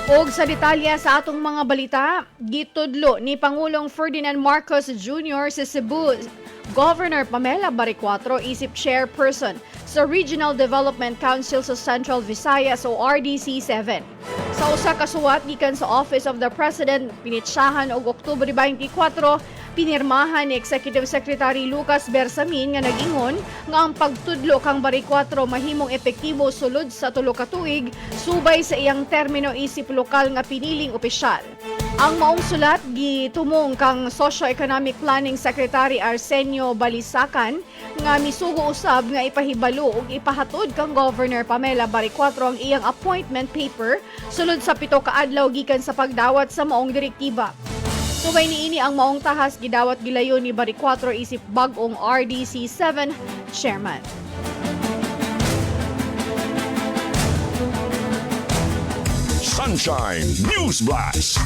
Og sa detalye sa atong mga balita, gitudlo ni Pangulong Ferdinand Marcos Jr. sa Cebu Governor Pamela Baricuatro isip chairperson sa Regional Development Council sa Central Visayas o RDC 7. Sa usa ka suwat gikan sa Office of the President pinitsahan og Oktubre 24, pinirmahan ni Executive Secretary Lucas Bersamin nga nag-ingon nga ang pagtudlo kang Baricuatro mahimong epektibo sulod sa 3 ka tuig subay sa iyang termino isip lokal nga piniling opisyal. Ang maong sulat gitumong kang Socio-Economic Planning Secretary Arsenio Balisacan nga misugo usab nga ipahibalo ug ipahatod kang Governor Pamela Baricuatro ang iyang appointment paper sulod sa 7 ka adlaw gikan sa pagdawat sa maong direktiba. Subay niini, ang maong tahas gidawat gilayon ni Baricuatro isip bag-ong RDC 7 chairman. Sunshine News Blast.